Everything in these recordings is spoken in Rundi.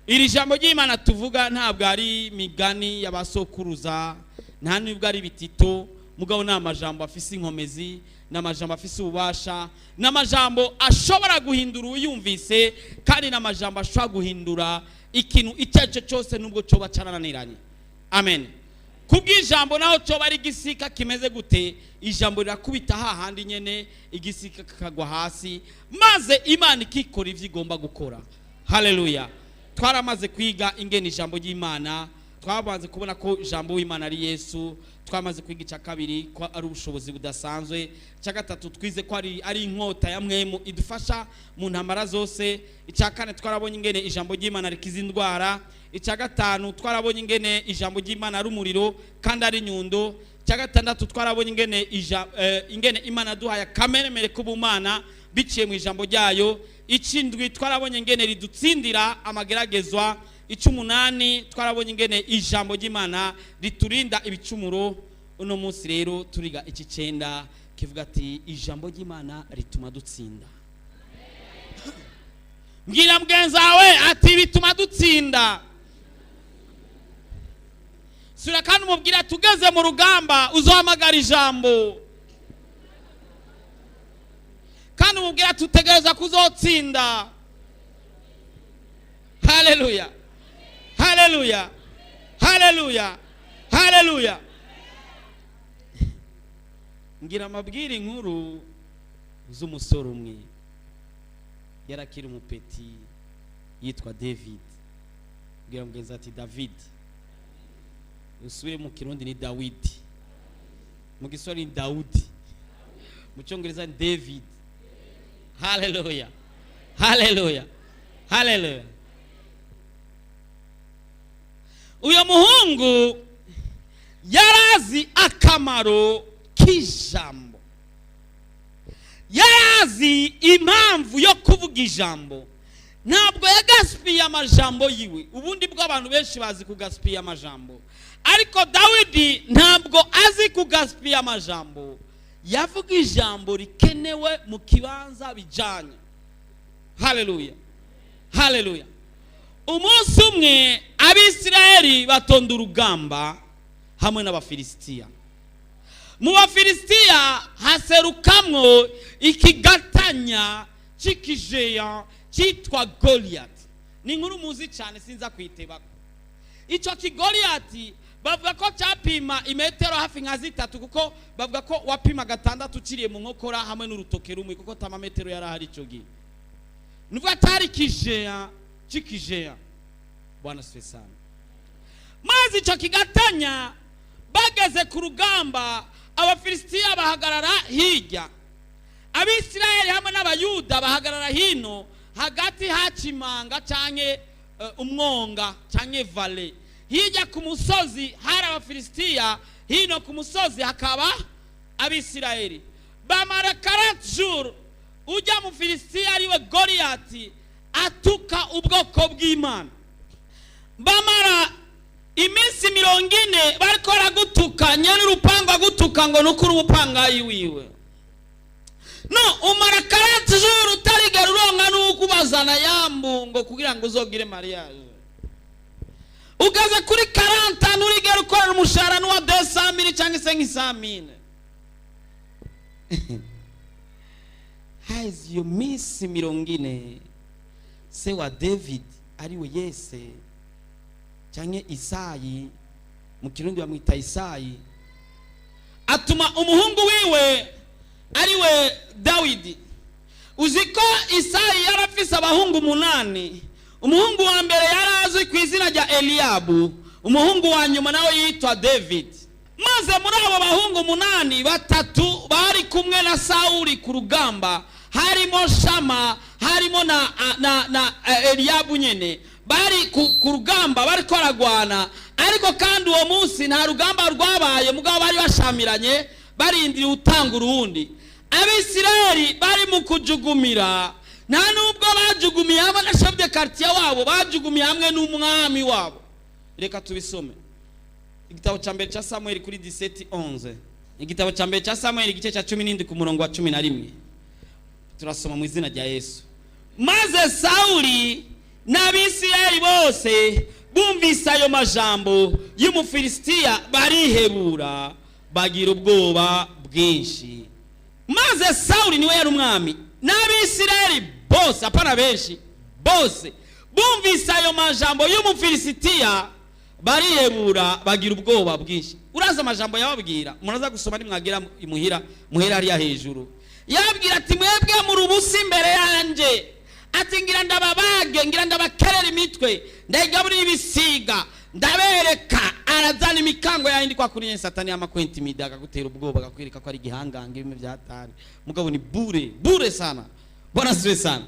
Iri jambo ry'Imana tuvuga ntabwo ari imigani y'abasokuruza, nta nubwo ari bitito, mugabo ni amajambo afise inkomezi, ni amajambo afise ububasha, ni amajambo ashobora guhindura uyumvise, kandi ni amajambo ashobora guhindura ikintu icyo ari cyo cyose, nubwo cyoba cyarananiranye. Amen. Kubw'ijambo, naho cyoba ari igisika kimeze gute, ijambo rirakubita hahandi nyene, igisika kikagwa hasi, maze Imana ikikora ivyo igomba gukora. Haleluya! Twaramaze kwiga ingene ijambo ry'Imana, twamaze kubona ko ijambo w'Imana ari Yesu. Twamaze kwiga icya kabiri, ko ari ubushobozi budasanzwe. Icya gatatu, twize ko ari inkota ya mpwemu idufasha mu ntambara zose. Icya kane, twarabonye ingene ijambo ry'Imana rikiza indwara. Icya gatanu, twarabonye ingene ijambo ry'Imana ari umuriro kandi ari inyundo. Icya gatandatu, twarabonye ingene Imana yaduhaye akameremere k'ubumana biciye mu ijambo ryayo. Icindwi, twarabonye ingene ridutsindira amageragezwa. Icy'umunani, twarabonye ingene ijambo ry'Imana riturinda ibicumuro. Uno munsi rero turiga iki cyenda, kivuga ati: "Ijambo ry'Imana rituma dutsinda." Mbwira mugenzi wawe ati: "Bituma dutsinda." Sura kandi umubwira: "Tugeze mu rugamba, uzohamagara ijambo." Kandi umubwira: "Tutegereza kuzotsinda." Haleluya, haleluya, haleluya, haleluya! Ngira amabwire inkuru z'umusore umwe yarakiri umupeti, yitwa David. Mbwira mugenzi ati: "David." Usubire mu Kirundi ni Dawidi, mu Giswahili ni Daudi, mu Cyongereza ni David. Haleluya, haleluya, haleluya! Uyu muhungu yarazi akamaro k'ijambo, yarazi impamvu yo kuvuga ijambo. Ntabwo yagasipiye amajambo yiwe. Ubundi bwo abantu benshi bazi kugasipiya amajambo, ariko Dawidi ntabwo azi kugasipiya amajambo. Yavuga ijambo rikenewe mu kibanza bijyanye. Haleluya, haleluya! Umunsi umwe Abisirayeli batonda urugamba hamwe n'Abafilisitiya. Mu Bafilisitiya haserukamwo ikigatanya cy'ikijeya cyitwa Goliyati. Ni inkuru muzi cyane, sinza kwitebako. Icyo kigoliyati bavuga ko cyapima imetero hafi nka 3, kuko bavuga ko wapima 6 ukiriye mu nkokora hamwe n'urutoke rumwe, kuko tamametero yari ahari icyo gihe. Nuvuga cyari kijeya cy'ikijeya. Bwana asifiwe sana. Maze icyo kigatanya bageze ku rugamba, Abafilisitiya bahagarara hirya, Abisirayeli hamwe n'Abayuda bahagarara hino. Hagati haca imanga canke umwonga canke vallée. Hirya ku musozi hari Abafilisitiya, hino ku musozi hakaba Abisirayeli. Bamara 40 jours, ujya mu Filisitiya ariwe Goliyati atuka ubwoko bw'Imana. Bamara iminsi 40 bariko baragutuka, nyene urupangu agutuka ngo nukuri umupangayi wiwe. No umara 40 jours utarigera uronka n'ukubazana yambu ngo kugira ngo uzogire mariage. Ugeze kuri 40, nturigera ukorera umushahara n'uwa 200 000 cyangwa se nk'isamine. Haheze iyo minsi 40, se wa David ariwe Yese cyangwa Isayi, mu Kirundi bamwita Isayi, atuma umuhungu wiwe ariwe Dawidi. Uzi ko Isayi yarafise abahungu umunani. Umuhungu wa mbere yari azwi ku izina rya Eliyabu, umuhungu wa nyuma nawe yitwa David. Maze muri abo bahungu umunani, batatu bari kumwe na Sawuli ku rugamba, harimo Shama, harimo na Eliyabu nyene. Bari ku rugamba bariko baragwana, ariko kandi uwo munsi nta rugamba rwabaye, mugabo bari bashamiranye, barindiriye utanga uruwundi. Abisirayeli bari mu kujugumira. Nta nubwo bajugumiye hamwe na chef de quartier wabo, bajugumiye hamwe n'umwami wabo. Reka tubisome, igitabo cya mbere cya Samuel kuri 17:11. Igitabo cya mbere cya Samuel, igice cya 17, ku murongo wa 11. Turasoma mu izina rya Yesu. Maze Sawuli N'Abisirayeli bose bumvise ayo majambo y'Umufilisitiya barihebura, bagira ubwoba bwinshi. Maze Sawuli niwe yari umwami, n'Abisirayeli bose, apana benshi, bose bumvise ayo majambo y'Umufilisitiya barihebura, bagira ubwoba bwinshi. Uraza amajambo yababwira, muraza gusoma nimwagira imuhira, muhera hariya hejuru. Yababwira ati: "Mwebwe muri ubusa imbere yanjye." Ati: "Ngira ndababage, ngira ndabakerera imitwe, ndayigaburira ibisiga, ndabereka." Arazana imikango yayindi kwa kuri Satani y'amakwintimida, akagutera ubwoba, akakwereka ko ari igihangange, bimwe byatari. Mugabo ni bure bure sana. Bwana asifiwe sana.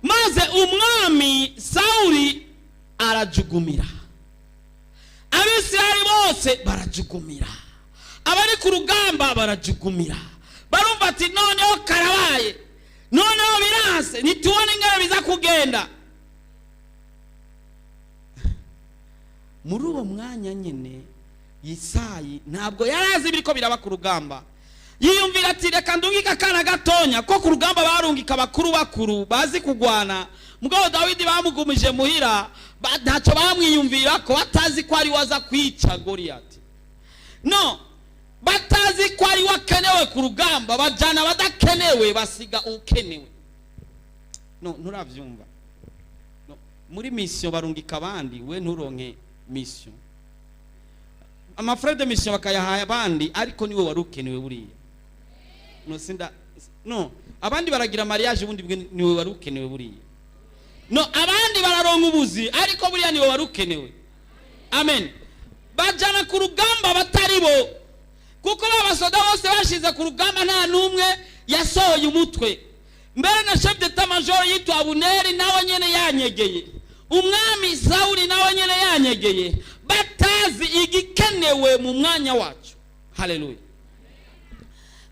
Maze umwami Sawuli arajugumira, Abisirayeli bose barajugumira, abari ku rugamba barajugumira, barumva ati: "Noneho karabaye, noneho biranse, ntitubone ingano biza kugenda." Muri uwo mwanya nyine, Yisayi ntabwo yari azi ibiriko biraba ku rugamba. Yiyumvira ati: "Reka ndungike akana gatonya ko ku rugamba." Barungika bakuru bakuru bazi kugwana, mugabo Dawidi bamugumije muhira, ntacyo bamwiyumvira ko batazi ko ari we aza kwica Goliyati, no batazi ko ari we akenewe ku rugamba. Bajyana abadakenewe, basiga ukenewe. No nturabyumva? No, muri mission barungika abandi, we nturonke mission. Amafrais de mission bakayahaye abandi, ariko niwe wari ukenewe buriya. No sinda no abandi baragira mariage, ubundi bwe niwe wari ukenewe buriya. No abandi bararonka ubuzi, ariko buriya niwe wari ukenewe. Amen. Bajana ku rugamba batari bo, kuko babasoda bose bashize ku rugamba nta n'umwe yasohoye umutwe. Mbere na chef d'état major yitwa Abuneri nawe nyene yanyegeye, umwami Sawuli nawe nyene yanyegeye, batazi igikenewe mu mwanya wacu. Haleluya.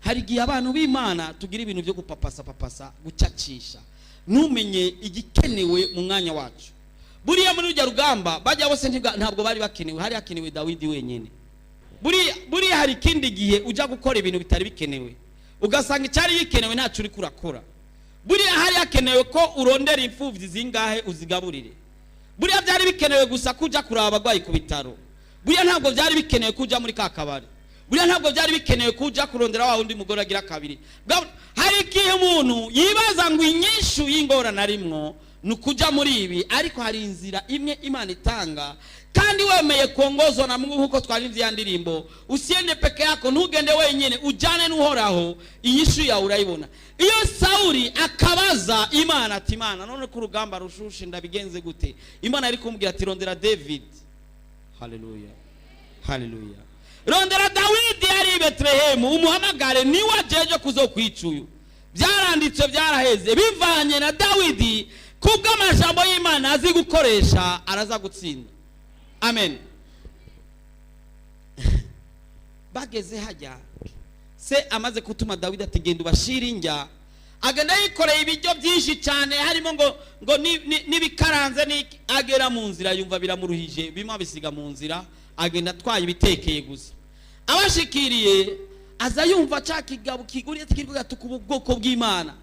Hari igihe abantu b'Imana tugira ibintu byo gupapasa papasa, gucacisha, ntumenye igikenewe mu mwanya wacu. Buriya muri rujya rugamba bajya bose ntabwo bari bakenewe, hari hakenewe Dawidi wenyine. Buriya hari ikindi gihe ujya gukora ibintu bitari bikenewe, ugasanga icyari gikenewe ntacyo uri kurakora. Buriya hari hakenewe ko urondera imfubyi zingahe uzigaburire. Buriya byari bikenewe gusa ko ujya kuraba abarwayi ku bitaro. Buriya ntabwo byari bikenewe ko ujya muri ka kabari. Buriya ntabwo byari bikenewe ko ujya kurondera wa wundi mugore agira kabiri. Hari igihe umuntu yibaza ngo inyishu y'ingorane arimwo ni ukujya muri ibi, ariko hari inzira imwe Imana itanga, kandi wemeye kuongozwa na Mungu, nkuko twaririmvye ya ndirimbo, "Usiende peke yako", ntugende wenyine, ujane n'Uhoraho, inyishu yawe urayibona. Iyo Sawuli akabaza Imana ati: "Imana, none ko urugamba rushushe, ndabigenze gute?" Imana yari kumubwira ati: "Rondera David." Haleluya, haleluya. "Rondera Dawidi ari i Betelehemu, umuhamagare, niwe ajeje kuzokwica uyu." Byaranditswe, byaraheze. Bivanye na Dawidi, kubw'amajambo y'Imana azi gukoresha, araza gutsinda. Amen. Bageze hajya, se amaze gutuma Dawidi ati: "Genda ubashire injya." Agenda yikoreye ibiryo byinshi cyane, harimo ngo n'ibikaranze n'iki. Agera mu nzira yumva biramuruhije, bimwe abisiga mu nzira, agenda atwaye ibitekeye gusa. Abashikiriye, aza yumva ca kigabo kiguriye kiriko gatuka ubu bwoko bw'Imana.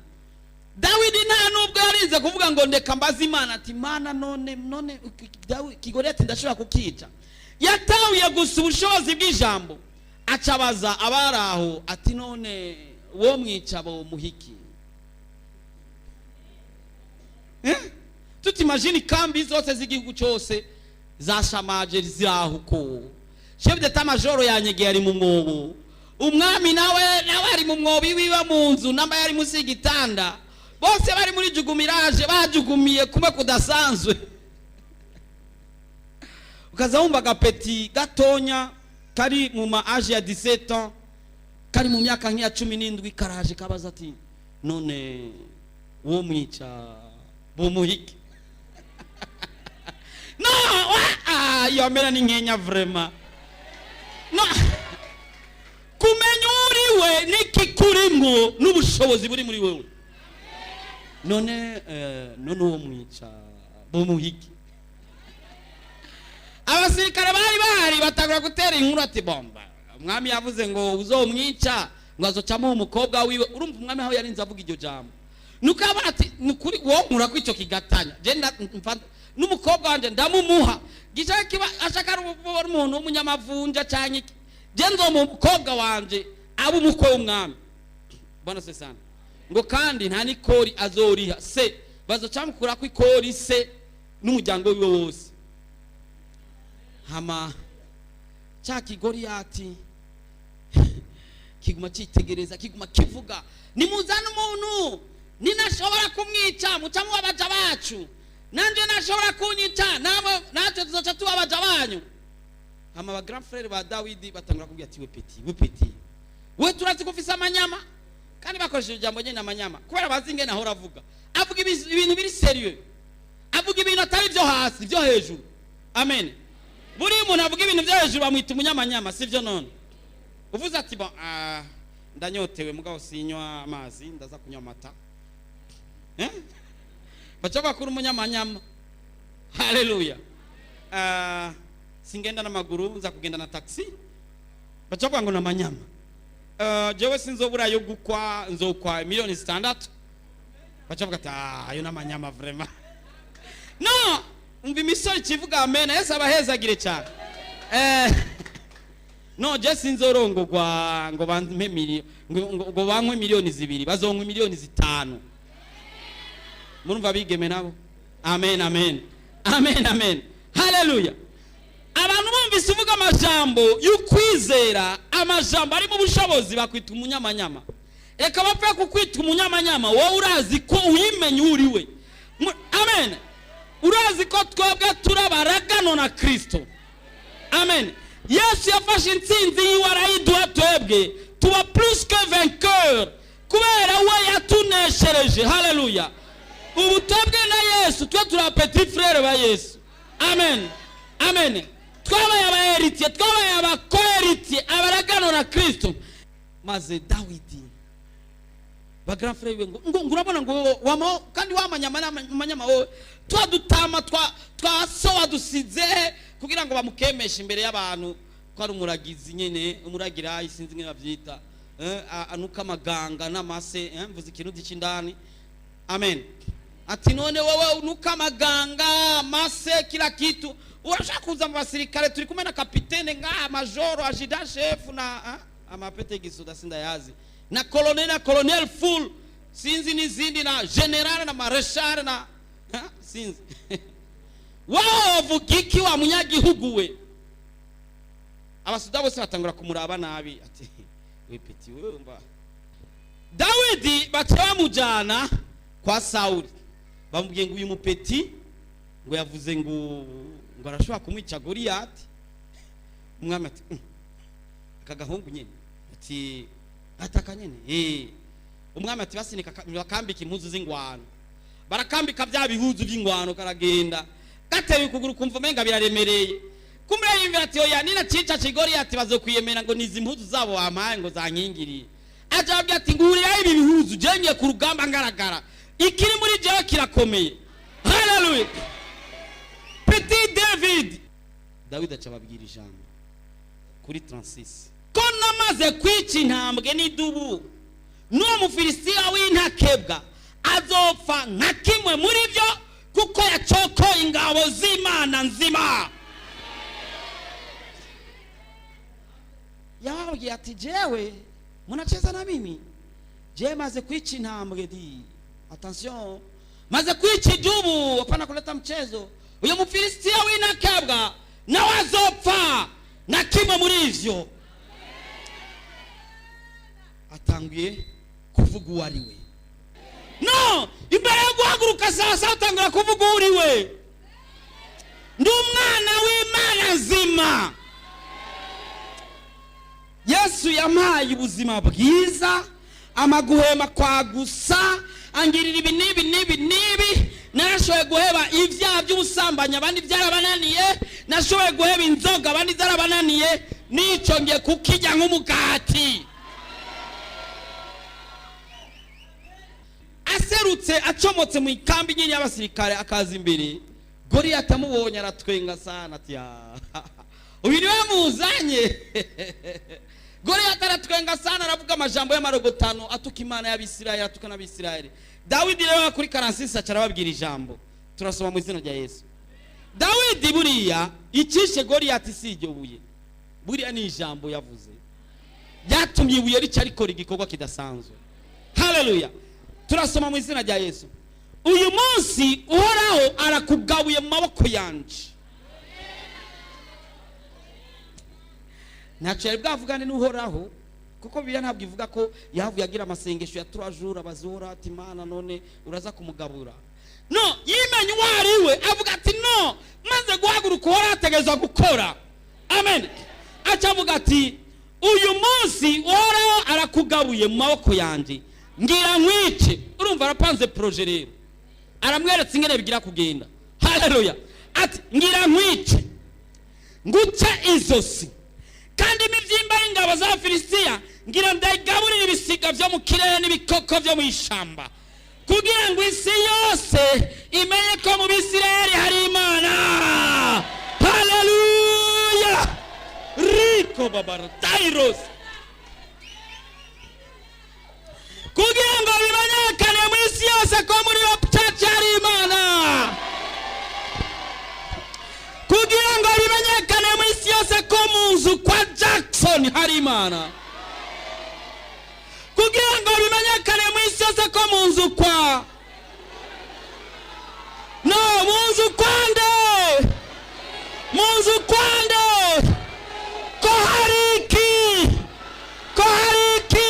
Dawidi nta nubwo yarinze kuvuga ngo: "Ndeka mbaze Imana." Ati: "Imana, none Kigoriyati ndashobora kukica?" Yatahuye gusa ubushobozi bw'ijambo, acabaza abari aho ati: "None wo mwica bo muhiki?" Eh? Tutimagine ikambi zose z'igihugu cyose zashamaje zirahuko, chef d'état major yanyegeye, ari mu mwobo, umwami nawe ari mu mwobo iwiwe mu nzu, namba yari munsi y'igitanda, bose bari muri jugumirage, bajugumiye kumwe kudasanzwe. Ukaza wumva agapeti gatonya kari mu ma âge ya 17 ans, kari mu myaka nk'iya 17, karaje kabaza ati: "None wo mwica bumuhike?" No iyo amera ni nkenya vraiment. No kumenya uriwe n'ikikurimwo n'ubushobozi buri muri wewe. None uwo mwica bumuhike? Abasirikare bari bahari batangura gutera inkuru ati: "Bomba, umwami yavuze ngo uzomwica ngo azocamo umukobwa wiwe." Urumva umwami aho yarinze avuga iryo jambo. Nuko yabona ati: "Nukuri wowe nkura ko icyo kigatanya, je n'umukobwa wanje ndamumuha gishaka kiba ashaka ari umuntu w'umunyamavunja canke iki, je nzomuha umukobwa wanje abe umukwe w'umwami." Bwana se sana ngo kandi nta n'ikori azoriha, se bazoca bamukurako ikori, se n'umuryango wiwe wose. Hama ca kigoriyati kiguma cyitegereza, kiguma kivuga: "Nimuzane umuntu, ninashobora kumwica muca muba abaja bacu, nanje nashobora kunyica namwe natwe tuzoca tuba abaja banyu." Hama ba grand frère ba Dawidi batangura kubwira ati: "We petit, we petit, we turazi ko ufise amanyama." Kandi bakoresheje ijambo nyene amanyama kubera bazi ingene ahora avuga, avuga ibintu biri sérieux, avuga ibintu atari byo hasi, byo hejuru. Amen. Buriya umuntu avuga ibintu byo hejuru bamwita umunyamanyama, sivyo? None uvuze ati: "Bon, ndanyotewe, mugabo sinywa amazi, ndaza kunywa amata," eh? Baca bakura umunyamanyama. Haleluya. Singenda n'amaguru, nza kugenda na taxi, baca bavuga ngo namanyama. Jewe sinzobura yo gukwa, nzokwa miliyoni 6, baca bavuga ati: "Ah, ayo n'amanyama vraiment." No umva imisoro ikivuga amen. Yesu abahezagire cyane. No je sinzorongogwa ngo bampe ngo bankwe miliyoni 2, bazonkwe miliyoni 5. Murumva bigeme nabo? Amen, amen, amen, amen, haleluya. Abantu bumvise uvuga amajambo y'ukwizera, amajambo arimo ubushobozi, bakwita umunyamanyama. Reka bapfe kukwita umunyamanyama, wowe urazi ko uyimenya uri we. Amen. Urazi ko twebwe turi abaragano na Kristo. Amen. Yesu yafashe intsinzi yiwe arayiduha, twebwe tuba plus que vainqueur kubera we yatuneshereje. Haleluya. Ubu twebwe na Yesu, twe turi petit frère ba Yesu. Amen, amen. Twabaye aba héritiers, twabaye aba co-héritiers, abaragano na Kristo. Maze Dawidi, ba grand frère biwe ngo urabona ngo wama kandi wamanyama n'amanyama, wowe twa dutama twa so wadusize, kugira ngo bamukemeshe imbere y'abantu ko ari umuragizi nyene, umuragira, sinzi ingene bavyita, anuka amaganga n'amase, mvuze ikirundi c'indani. Amen. Ati: "None wowe unuka amaganga, amase, kila kitu, urashaka kuza mu basirikare? Turi kumwe na capitaine ngaha, majoro, adjudant chef na amapete gisoda sindayazi, na colonel, na colonel full, sinzi n'izindi, na général na maréchal na sinzi. Wowe wavuga iki wa munyagihugu we?" Abasuda bose batangura kumuraba nabi, ati: "We petit, wewe mba." Dawidi baca bamujana kwa Sawuli, bamubwiye ngo uyu mu petit ngo yavuze ngo arashobora kumwica Goliyati. Umwami ati: Aka gahungu nyene?" Ati: "Ataka nyene." Umwami ati: "Basinika bakambika impuzu z'ingwano." Barakambika bya bihuzu by'ingwano, karagenda gateye ukuguru, kumva umenga biraremereye. Kumbe yiyumvira ati: "Oya, nina cica Kigoriyati bazokwiyemera ngo nizi impuzu zabo bampaye ngo zankingiriye." Aja ababwira ati: "Nguriraho ibi bihuzu, je ngiye ku rugamba ngaragara, ikiri muri jewe kirakomeye." Haleluya. Petit David, Dawidi aca ababwira ijambo kuri 36: "Ko namaze kwica intambwe n'idubu, n'uwo Mufilisitiya w'intakebwa azopfa nka kimwe muri byo, kuko yacokoye ingabo z'Imana nzima." Yababwiye ati: "Jewe munacheza na mimi? Je maze kwica intambwe di, attention, maze kwica idubu, hapana kuleta mchezo. Uyu Mufilisitiya w'intakebwa nawe azopfa na kimwe muri ivyo." Atanguye kuvuga uwo ari we. No imbere yo guhaguruka saa saba utangura kuvuga uwo uri we: "Ndi umwana w'Imana nzima. Yesu yampaye ubuzima bwiza, amaguhema kwa gusa, angirira ibi n'ibi n'ibi n'ibi. Narashoboye guheba ibyaha by'ubusambanyi, abandi byarabananiye. Nashoboye guheba inzoga, abandi byarabananiye. N'icyo ngiye kukijya nk'umugati." Aserutse acomotse mu ikambi nyine y'abasirikare, akaza imbere, Goriyati amubonye aratwenga sana, ati: "Ah, uyu niwe muzanye?" Goriyati aratwenga sana, aravuga amajambo y'amarogotano, atuka Imana y'Abisirayeli, atuka n'Abisirayeli. Dawidi rero kuri 46 aca arababwira ijambo. Turasoma mu izina rya Yesu. Dawidi buriya icishe Goliyati si iryo buye, buriya ni ijambo yavuze ryatumye ibuye rica rikora igikorwa kidasanzwe. Haleluya! Turasoma mu izina rya Yesu. Uyu munsi Uhoraho arakugabuye mu maboko yanje. Ntacyo yari bwavugane n'Uhoraho, kuko Bibiliya ntabwo ivuga ko yahavuye agira amasengesho ya turajura abaza ati: "Imana, none uraza kumugabura?" No yimenye uwo ari we, avuga ati: "No maze guhaguruka, Uhoraho ategerezwa gukora." Amen. Aca avuga ati: "Uyu munsi Uhoraho arakugabuye mu maboko yanjye, ngira nkwice." Urumva arapanze projet rero, aramweretse ingene bigira kugenda. Haleluya! Ati: "Ngira nkwice, nguce izosi, kandi imibyimba y'ingabo za Filisitiya ngira ndayigaburire ibisiga byo mu kirere n'ibikoko byo mu ishyamba, kugira ngo isi yose imenye ko mu Bisirayeli hari Imana." Haleluya! Riko babara tairos, kugira ngo bimenyekane mu isi yose ko muri Hope Church hari Imana, kugira ngo bimenyekane mu isi yose ko mu nzu kwa Jackson hari Imana, kugira ngo bimenyekane mu isi yose ko mu nzu kwa, no mu nzu kwande, mu nzu kwande, ko hari iki, ko hari iki.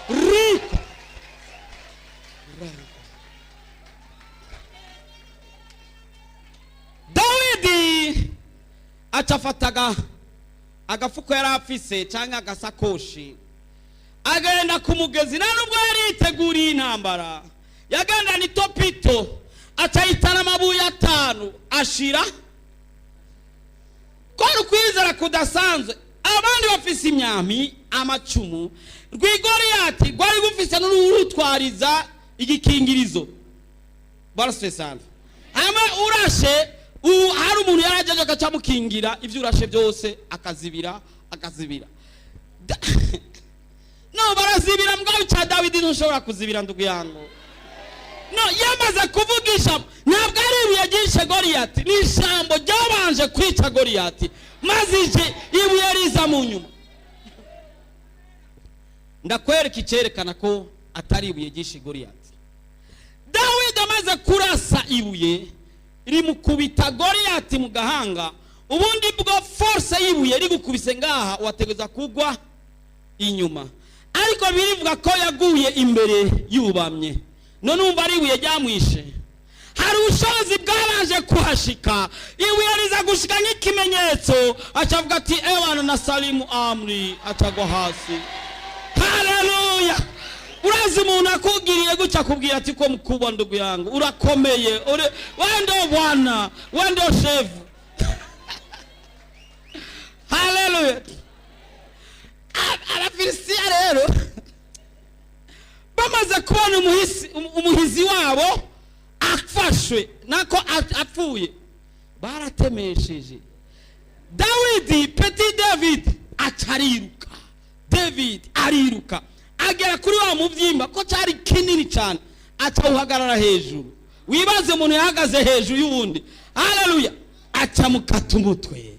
Riko. Dawidi aca afataga agafuko yari afise cyangwa agasakoshi, agenda ku mugezi. Nta nubwo yari yiteguriye intambara, yagendana itopito, aca yitana amabuye atanu ashira. Kwari ukwizera kudasanzwe. Abandi bafise imyambi, amacumu, rw'Igoriyati rwari rufise n'urutwariza igikingirizo barasesana hamwe urashe. Ubu hari umuntu yari ajeje agaca amukingira ibyo urashe byose, akazibira, akazibira. No barazibira, mbwa cya Dawidi ntushobora kuzibira, ndugu yangu. No yamaze kuvuga ijambo, ntabwo ari ibuye ryishe Goriyati, ni ijambo ryabanje kwica Goriyati, maze ije ibuye riza mu nyuma. Ndakwereka icyerekana ko atari ibuye ryishe Goriyati. Dawidi amaze kurasa ibuye, rimukubita Goriyati mu gahanga. Ubundi bwo force y'ibuye rigukubise ngaha, wategereza kugwa inyuma, ariko birivuga ko yaguye imbere yubamye. None umva ari ibuye ryamwishe? Hari ubushobozi bwabanje kuhashika, ibuye riza gushika nk'ikimenyetso, acavuga ati: "Ewana na salimu amri," acagwa hasi. Haleluya! Urazi umuntu akugiriye gutya, akubwira ati: "Ko mkubwa, ndugu yangu, urakomeye, wewe ndio bwana, wewe ndio shefu." Haleluya! Abafilisitiya rero bamaze kubona umuhizi wabo afashwe, nako apfuye, baratemesheje. Dawidi, petit David, aca ariruka. David ariruka agera kuri wa mubyimba, ko cyari kinini cyane, aca awuhagarara hejuru. Wibaze umuntu yahagaze hejuru y'uwundi. Haleluya! Aca mukata umutwe,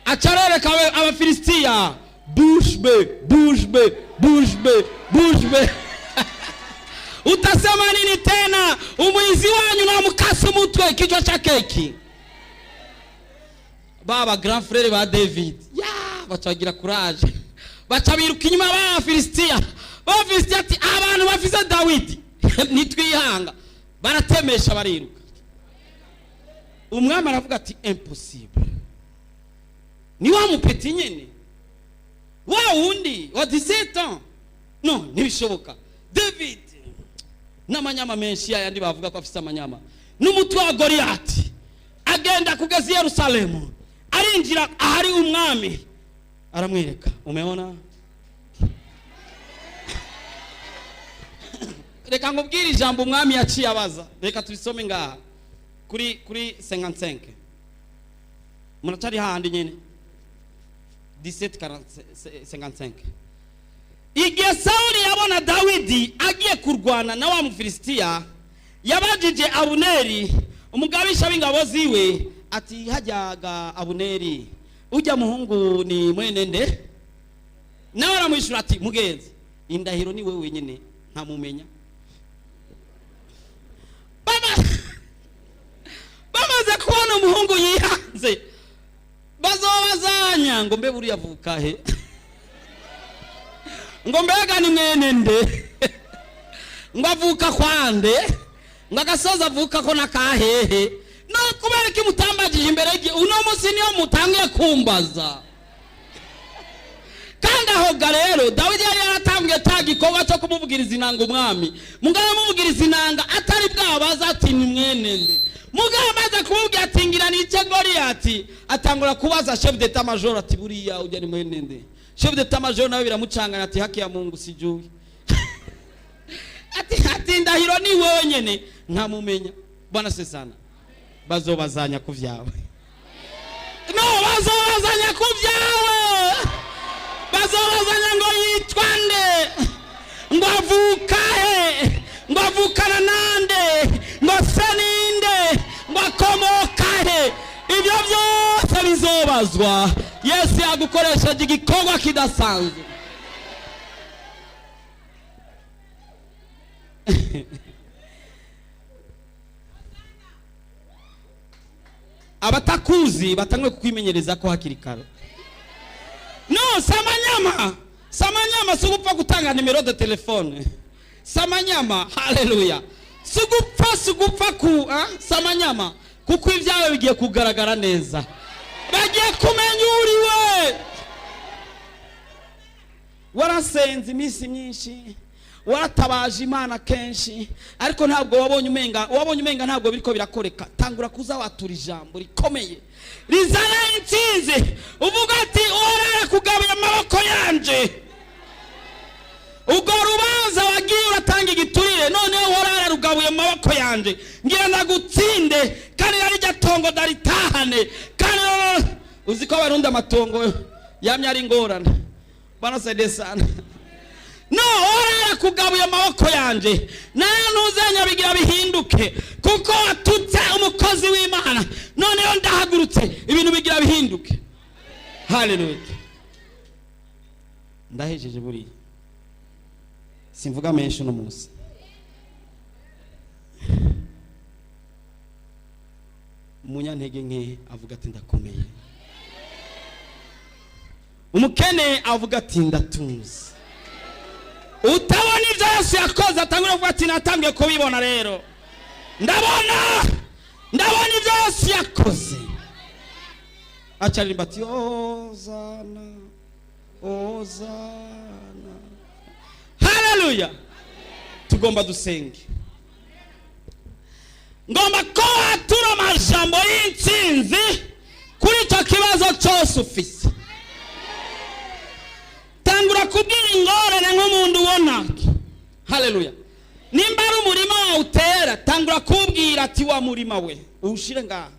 aca arereka Abafilisitiya: "Bushbe, bushbe, bushbe, bushbe, utasema nini tena? Umwizi wanyu namukasa umutwe, kichwa cha keki." Baba grand frère ba David ya baca bagira courage, baca biruka inyuma b'Abafilisitiya. B'Abafilisitiya ati: "Abantu bafise Dawidi nitwihanga." Baratemesha, bariruka. Umwami aravuga ati: "Impossible, ni wa mupetit nyene, wa wundi wa 17 ans? No, ntibishoboka." David n'amanyama menshi yayandi bavuga ko afise amanyama n'umutwe wa Goliyati, agenda kugeza i Yerusalemu, arinjira ahari umwami, aramwereka: "Umeona?" Reka nkubwire ijambo umwami yaciye abaza. Reka tubisome ngaha kuri 55. Muracari hahandi nyene, 17 55. Igihe Sawuli yabona Dawidi agiye kurwana na wa Mufilisitiya, yabajije Abuneri, umugabisha w'ingabo ziwe, ati: "Hajyaga Abuneri, ujya muhungu ni mwene nde?" Nawe aramwishyura ati: "Mugenzi, indahiro ni we wenyine nkamumenya." Bamaze kubona umuhungu yihanze, bazobazanya ngo: "Mbe buriya avuka he?" Ngo: "Mbega ni mwene nde?" Ngo: "Avuka kwande?" Ngo: "Agasozi avuka ko nakahehe?" No kubera ko imutambagije imbere y'igihe, uno munsi niyo mutangiye kumbaza. Kandi aho ga rero Dawidi yari yaratangiye cya gikorwa cyo kumubwiriza inanga umwami. Mugabo amubwiriza inanga atari bwabaza ati: "Ni mwene nde?" Mugabo amaze kumubwira ati: "Ngira nice Goliyati," atangura kubaza chef d'état major ati: "Buriya ujya ni mwene nde?" Chef d'état major nawe biramucangana, ati: "Haki ya Mungu, sijui." Ati: "Ndahiro ni wewe nyene nkamumenya." Bwana se sana, bazobazanya ku vyawe. No bazobazanya ku vyawe, bazobazanya ngo: "Yitwa nde?" Ngo: "Avuka he?" Ngo: "Avukana nande?" Ngo: "Se ninde?" Ngo: "Akomoka he?" Ibyo byose bizobazwa. Yesu yagukoresheje igikorwa kidasanzwe. Abatakuzi batangwe kukwimenyereza ko hakiri kare. No samanyama, samanyama, si ugupfa gutanga numéro de téléphone. Samanyama, haleluya, si ugupfa ku ah? Samanyama, kuko ibyawe bigiye kugaragara neza, bagiye kumenya uriwe. Warasenze iminsi myinshi, waratabaje Imana kenshi, ariko ntabwo wabonye umenga, wabonye umenga ntabwo biriko birakoreka. Tangura kuza watura ijambo rikomeye rizana intsinzi, uvuga ati: "Uhoraho kugabuye amaboko yanje." Ubwo rubanza wagiye uratanga igiturire, noneho Uhoraho rugabuye mu maboko yanje, ngira ndagutsinde, kandi narijya tongo ndaritahane. Kandi uzi ko Abarundi amatongo yamye ari ingorane. Bana sana. No Uhoraho kugabuye amaboko yanje, nayo ntuzenya bigira bihinduke, kuko watutse umukozi w'Imana. Noneho ndahagurutse, ibintu bigira bihinduke. Haleluya. Ndahejeje, buriya simvuga menshi uno munsi. Umunyantege nke avuga ati: "Ndakomeye." Umukene avuga ati: "Ndatunze." Utabona ibyo Yesu yakoze atangura kuvuga ati: "Natangiye kubibona rero, ndabona, ndabona ibyo Yesu yakoze." Acaririmba ati: "Ozana, ozana." Haleluya. Tugomba dusenge. Ngomba ko watura amajambo y'intsinzi kuri icyo kibazo cyose ufise. Tangura kubwira ingorane nk'umuntu ubona. Haleluya. Nimba ari umurima wawe utera, tangura kubwira ati: "Wa murima we," uwushire ngaha,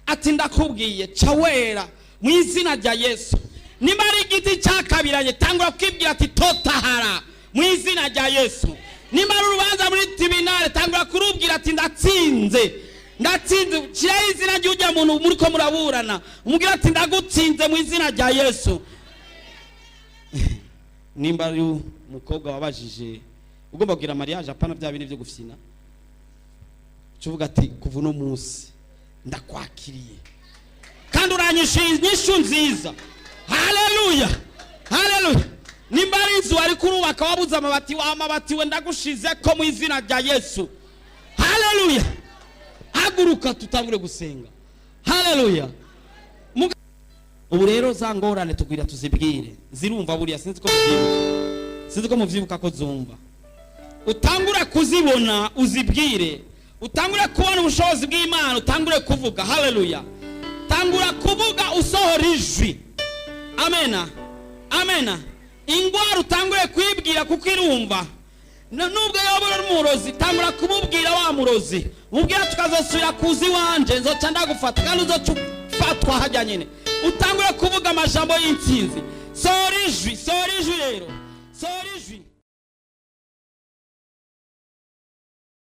ati: "Ndakubwiye, ca wera mu izina rya Yesu." Nimba ari igiti cyakabiranye, tangura kwibwira ati: "Totahara mu izina rya Yesu." Nimba ari urubanza muri tribunal, tangura kurubwira ati: "Ndatsinze, ndatsinze." Shyiraho izina ry'ujya muntu muri ko muraburana, umubwira ati: "Ndagutsinze mu izina rya Yesu." Nimba ari umukobwa wabajije ugomba kugira mariage, apana bya bindi byo gufyina, uvuga ati: "Kuva uno munsi ndakwakiriye kandi uranyishyuye inyishu nziza." Haleluya, haleluya. Nimba ari inzu wari kurubaka wabuze amabati, wa mabati we, ndagushize ko mu izina rya Yesu. Haleluya. Haguruka tutangure gusenga. Haleluya. Ubu rero za ngorane tugwira tuzibwire, zirumva buriya. Sinzi ko mubyibuka, sinzi ko mubyibuka ko zumva. Utangure kuzibona uzibwire, utangure kubona ubushobozi bw'Imana, utangure kuvuga. Haleluya. Tangura kuvuga usohora ijwi. Amena, amena. Ingwara utangure kwibwira kuko irumva. Nubwo yoba uri umurozi, tangura kumubwira wa murozi, mubwira tukazosubira kuza iwanje, nzoca ndagufata kandi uzoca ufatwa hajya nyine. Utangure kuvuga amajambo y'intsinzi. Sohora ijwi, sohora ijwi rero. Sohora ijwi.